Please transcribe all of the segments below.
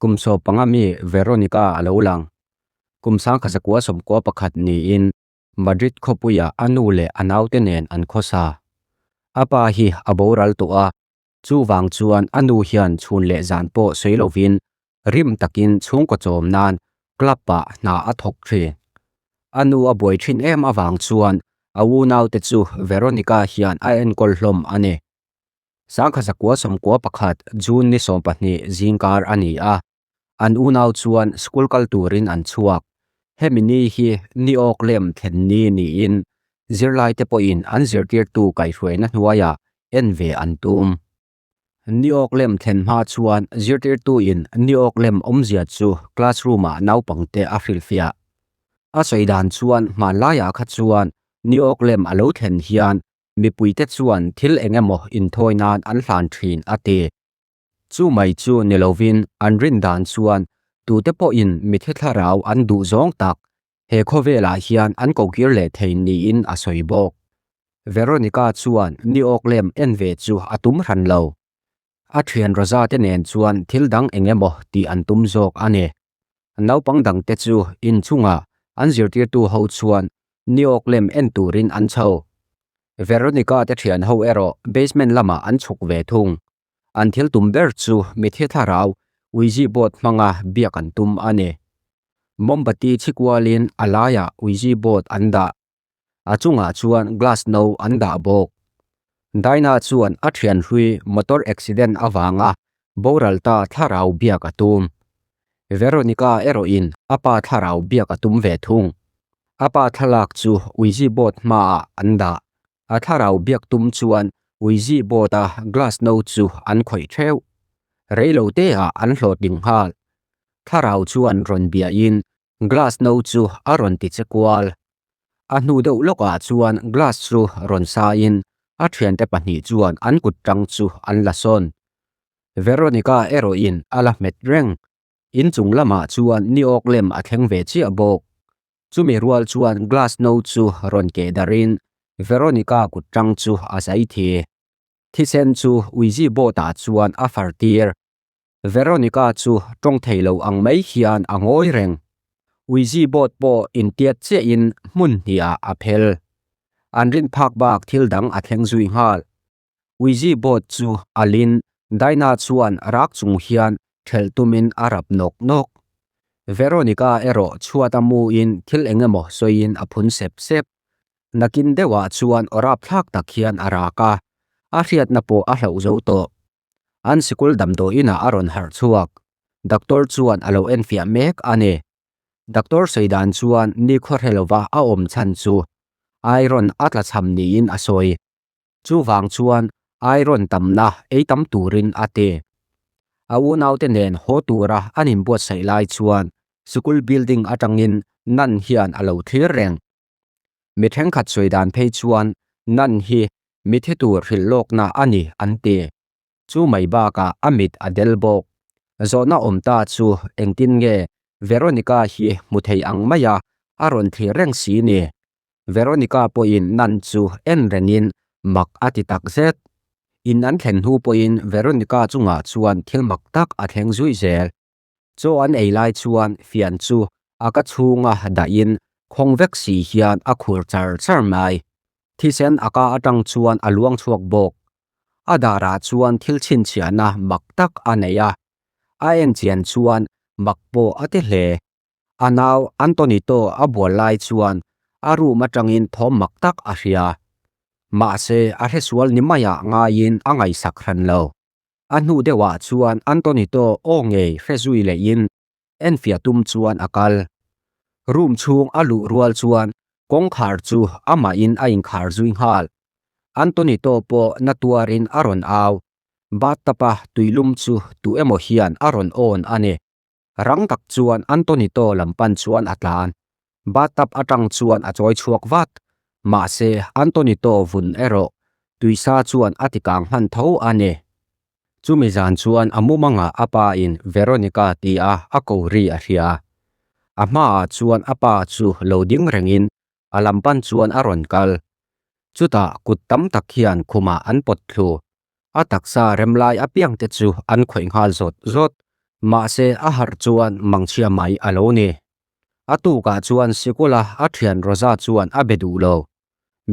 Kum 15 mi Veronica a lo lang. Kum 1991 niin Madrid khawpuiah a nu leh a naute nen an khawsa. A pa hi a boral tawh a, chuvang chuan a nu hian chhun leh zan pawh sawi lovin rim takin chhungkaw chawm nan club-ah hna a thawk thin. A nu a buai thin em avang chuan a unaute chu Veronica hian a enkawl hlawm a ni. 1991 June ni 12 zingkar a ni a. An unau chuan school kal turin an chhuak. Hemi ni hi ni awk lem thlen ni niin zirlaite pawhin an zirtirtu kaihhruaina hnuaiah en ve an tum. Ni awk lem thlen hma chuan zirtirtuin ni awk lem awmzia chu classroom ah naupangte a hrilhfiah. A sawi dan chuan hmanlaiah kha chuan ni awk lem a lo thlen hian mipuite chuan thil eng emaw inthawi nan an hlan thin a ti. Chu mai chu ni lovin an rin dan chuan tute pawhin mitthi thlarau an duh zawng tak he khawvelah hian an kokir leh thei niin a sawi bawk. Veronica chuan ni awk lem en ve chu a tum hran lo. A thian Rosa te nen chuan thil dang eng emaw tih an tum zawk a ni. Naupang dangte chu inchungah an zirtirtu ho chuan ni awk lem en turin an chho. Veronica te thian ho erawh basement lamah an chhuk ve thung. An thil tum ber chu mitthi thlarau Ouija board hmanga biak an tum a ni. Mombati chhi kualin a laiah Ouija board an dah. A chungah chuan glass no an dah bawk. Dinah chuan a thian hlui motor accident avanga boral ta thlarau biak a tum. Veronica erawhin a pa thlarau biak a tum ve thung. A pa thlalak chu Ouija board hmaah an dah. A thlarau biak tum chuan Ouija board a glass no chu an khawih theuh. Reilo te ah an hlawhtling nghal. Thlarau chuan rawn biahin glass no chu a rawn ti che kual. A hnu deuh lawkah chuan glass chu rawn sain a thiante pahnih chuan an kut tang chu an la sawn. Veronica erawhin a la hmet reng. Inchung lamah chuan ni awk lem a thleng ve chiah bawk. Chumi rual chuan glass no chu rawn keh darhin Veronica kut tang chu a zai thi. Thisen chu Ouija board ah chuan a far tir. Veronica chu tawng thei lo ang mai hian a ngawi reng. Ouija board pawh intiat chiahin hmun hnih ah a phel. An rin phak bak thil dang a thleng zui nghal. Ouija board chu a lin, Dinah chuan rak chung hian thelh tumin a rap nawk nawk. Veronica erawh chhuat a muin thil eng emaw sawiin a phun sep sep. Nakin deuhah chuan aw rapthlak tak hian a rak a, a hriatna pawh a hlauh zo tawh. An sikul damdawiinah a rawn harh chhuak. Doctor chuan a lo enfiah mek a ni. Doctor sawi dan chuan nikhua hre lova a awm chhan chu iron a tlachham niin a sawi. Chuvang chuan iron tamna ei tam turin a ti. A unaute nen haw tura an inbuatsaih lai chuan sikul building atangin Nan hian a lo thlir reng. Mi thenkhat sawi dan phei chuan Nan hi mitthi tur hrilh lawkna a ni an ti. Chu mai bakah a mit a del bawk. Zawhna awm ta chu engtin nge Veronica hi hmu thei ang maia a rawn thlir reng si ni? Veronica pawhin Nan chu en rengin mak a ti tak zet. In an thlen hnu pawhin Veronica chungah chuan thil mak tak a thleng zui zel. Chaw an ei lai chuan fian chu a ka chhunga dahin khawng vek si hian a khur char char mai. Thisen a ka atang chuan a luang chhuak bawk. A darah chuan thil chhinchhiahna mak tak a nei a, a en chian chuan mak pawh a ti hle. A nau Antonito a bual lai chuan a room atangin thawm mak tak a hria. Mahse, a hresual ni maiah ngaiin a ngaihsak hran lo. A hnu deuhah chuan Antonito aw ngei hre zui lehin enfiah tum chuan a kal. Room chhung a luh rual chuan kawngkhar chu amahin a inkhar zui nghal. Antonito pawh na tuarin a rawn au. Bathtub-a tuilum chu tu emaw hian a rawn awn a ni. Rang tak chuan Antonito lam pan chuan a tlan. Bathtub atang chuan a chawi chhuak vat. Mahse, Antonito vun erawh tuisa chuan a ti kang hman tho a ni. Chumi zan chuan a mumangah a pa in Veronica ti a a ko ri a hria. A hmaah chuan a pa chu lo ding rengin a lam pan chuan a rawn kal. Chutah kut tam tak hian khumah an pawt thlu. A taksa rem lai apiang te chu an khawih nghal zawt zawt. Mahse a harh chuan mangchhia mai a lo ni. A tukah chuan sikula a thian Rosa chuan a be duh lo.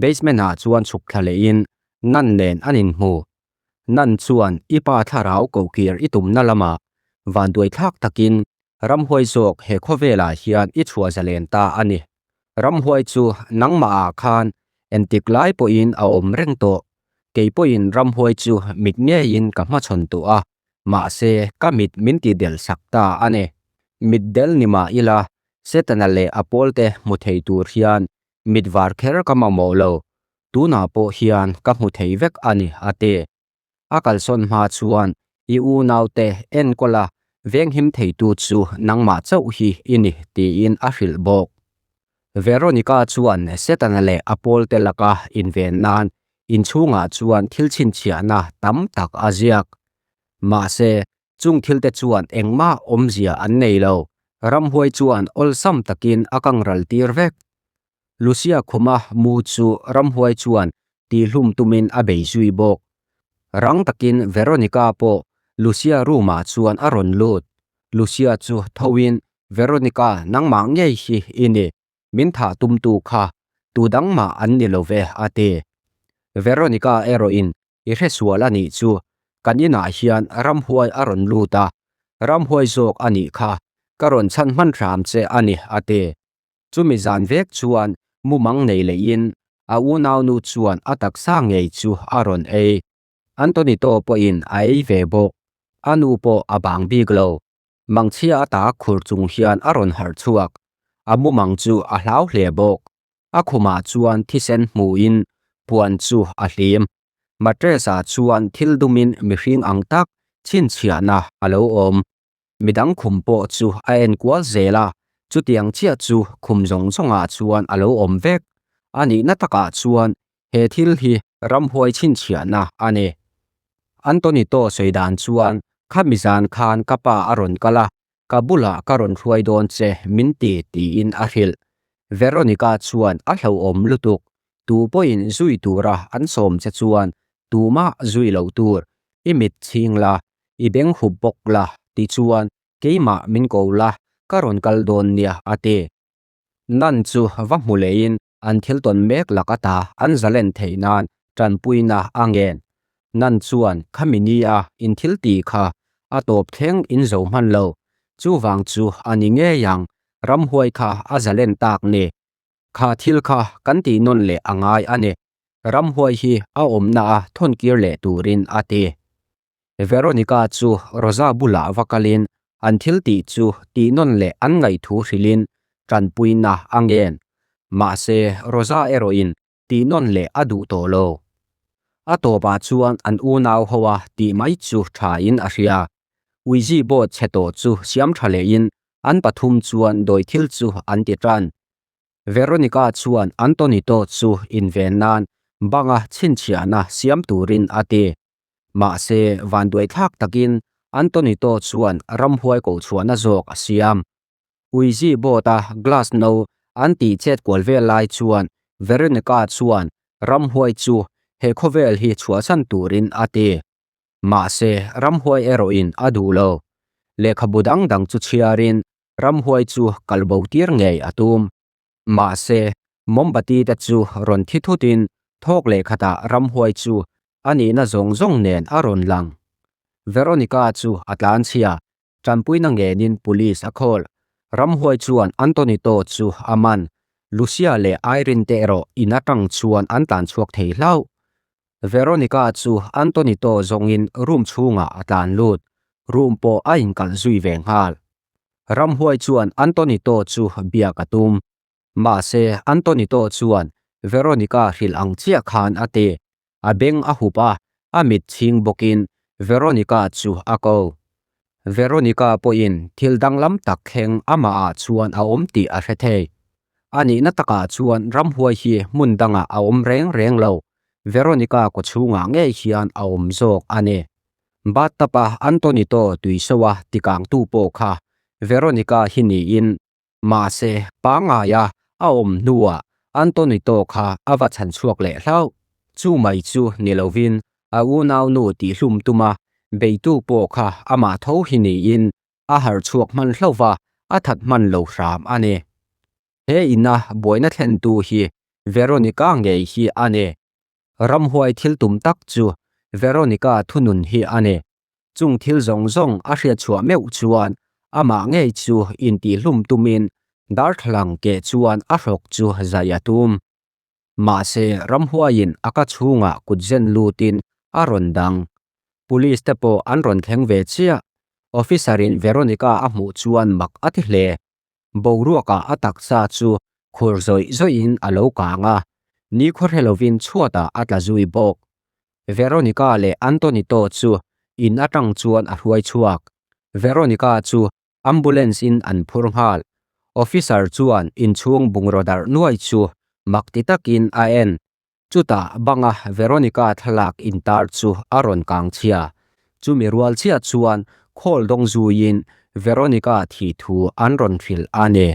Basement ah chuan chhuk thla lehin Nan nen an inhmu. Nan chuan i pa thlarau kohkir i tumna lamah vanduai thlak takin ramhuai zawk he khawvelah hian i chhuah zalen ta a ni. Ramhuai chu nangmah ah khan entik lai pawhin a awm reng tawh. Kei pawhin ramhuai chu mit ngeiin ka hmachhawn tawh a, mahse ka mit min ti del sak ta a ni. Mit del ni mah ila, Setana leh a pawlte hmu thei tur hian mit var kher ka mamawh lo. Tunah pawh hian ka hmu thei vek a ni, a ti. A kalsawn hma chuan i unaute enkawl a venghim theitu chu nangmah chauh hi i ni tiin a hrilh bawk. Veronica chuan Setana leh a pawlte laka inven nan inchhungah chuan thil chhinchhiahna tam tak a ziak. Mahse, chung thilte chuan engmah awmzia an nei lo. Ramhuai chuan awlsam takin a kangral tir vek. Lucia khuma mu chu ramhuai chuan tihlum tumin a bei zui bawk. Rang takin Veronica pawh Lucia room-ah chuan a rawn lut. Lucia chu thoin, Veronica, nangmah ngei hi i ni. Min thah tumtu kha tu dang mah an ni lo ve, a ti. Veronica erawhin i hresual a nih chu, kan inah hian ramhuai a rawn lut a, ramhuai zawk a nih kha, ka rawn chhan hman hram che a ni, a ti. Chumi zan vek chuan mumang nei lehin a unaunu chuan a taksa ngei chu a rawn ei. Antonito pawhin a ei ve bawk. A nu pawh a bang bik lo. Mangchhia ata khur chung hian a rawn harh chhuak. A mumang chu a hlau hle bawk. A khumah chuan thisen hmuin puan chu a hlim. Mattress-ah chuan thil dumin mihring ang tak chhinchhiahna a lo awm. Midang khum pawh chu a en kual zel a, chutiang chiah chu khum zawng zawngah chuan a lo awm vek. A nihna takah chuan he thil hi ramhuai chhinchhiahna a ni. Antonito sawi dan chuan, Khami zan khan ka pa a rawn kal a, ka bulah ka rawn hruai dawn che min ti tiin a hrilh. Veronica chuan a hlauhawm lutuk, tu pawhin zui tura an sawm che chuan tumah zui loh tur, i mit chhing la, I beng hup bawk la tichuan keimah min ko la ka rawn kal dawn nia a ti. Nan chu va hmu leiin an thil tawn mek lak ata an zalen theih nan tanpuina a ngen. Nan chuan khami nia in thil tih kha a tawp thleng in zo hman lo, chuvang chu a ni ngei ang ramhuai kha a zalen tak ni. Kha thil kha kan tih nawn leh a ngai a ni. Ramhuai hi a awmna a thawn kir leh turin a ti. Veronica chu Rosa bulah va kalin an thil tih chu tih nawn leh an ngaihthu hrilhin tanpuina a ngen. Mahse, Rosa erawhin tih nawn leh a duh tawh lo. A tawpah chuan an unau ho a tih mai chu thain a hria. Ouija board chhe tawh chu siam tha lehin an pathum chuan dawi thil chu an ti tan. Veronica chuan Antonito chu inven nan banga chhinchhiahna siam turin a ti. Mahse, vanduaithlak takin Antonito chuan ramhuai kohchhuahna zawk a siam. Ouija board-a glass no an tih chet kual vel lai chuan Veronica chuan ramhuai chu he khawvel hi chhuahsan turin a ti. Mahse, ramhuai erawhin a duh lo. Lehkhabu dang dang chu chhiarin ramhuai chu kal bo tir ngei a tum. Mahse, mombati te chu rawn thi thutin thawk leh khatah ramhuai chu a nihna zawng zawng nen a rawn lang. Veronica chu a tlanchhia, tanpuina ngenin police a call. Ramhuai chuan Antonito chu a man. Lucia leh Irene te erawh in atang chuan an tlanchhuak thei hlauh. Veronica chu Antonito zawngin room chhungah a tlan lut, room pawh a inkalh zui ve nghal. Ramhuai chuan Antonito chu biak a tum. Mahse, Antonito chuan Veronica hrilh ang chiah khan a ti. A beng a hup a, a mit chhing bawkin Veronica chu a ko. Veronica pawhin thil danglam tak thleng amahah chuan a awm tih a hre thei. A nihna takah chuan ramhuai hi hmun dangah a awm reng reng lo, Veronica kawchhungah ngei hian a awm zawk a ni. Bathtub-a Antonito tuisoa tikangtu pawh kha Veronica hi niin, mahse pangngaia a awm hnuah Antonito kha a va chhan chhuak leh hlauh. Chu mai chu ni lovin a unaunu tihhlum tuma beitu pawh kha amah tho hi niin. A harh chhuak hman hlauh va, a that hman lo hram a ni. He ina buaina thlentu hi Veronica ngei hi a ni. Ramhuai thil tum tak chu Veronica thunun hi a ni. Chung thil zawng zawng a hriatchhuah meuh chuan amah ngei chu intihhlum tumin darthlalang keh chuan a hrawk chu zai a tum. Mahse ramhuaiin a ka chhungah kut zen lutin a rawn dang. Police te pawh an rawn thleng ve chiah. Officer in Veronica a hmuh chuan mak a ti hle. Boruakah a taksa chu khur zawih zawihin a lo kang a, nikhua hre lovin chhuatah a tla zui bawk. Veronica leh Antonito chu in atang chuan a hruai chhuak. Veronica chu ambulance in an phur nghal. Officer chuan inchhung bungraw darh nuai chu mak ti takin a en. Chutah banga Veronica thlalak intar chu a rawn kang chhia. Chumi rual chiah chuan khawl dawng zuiin Veronica thih thu an rawn hrilh a ni.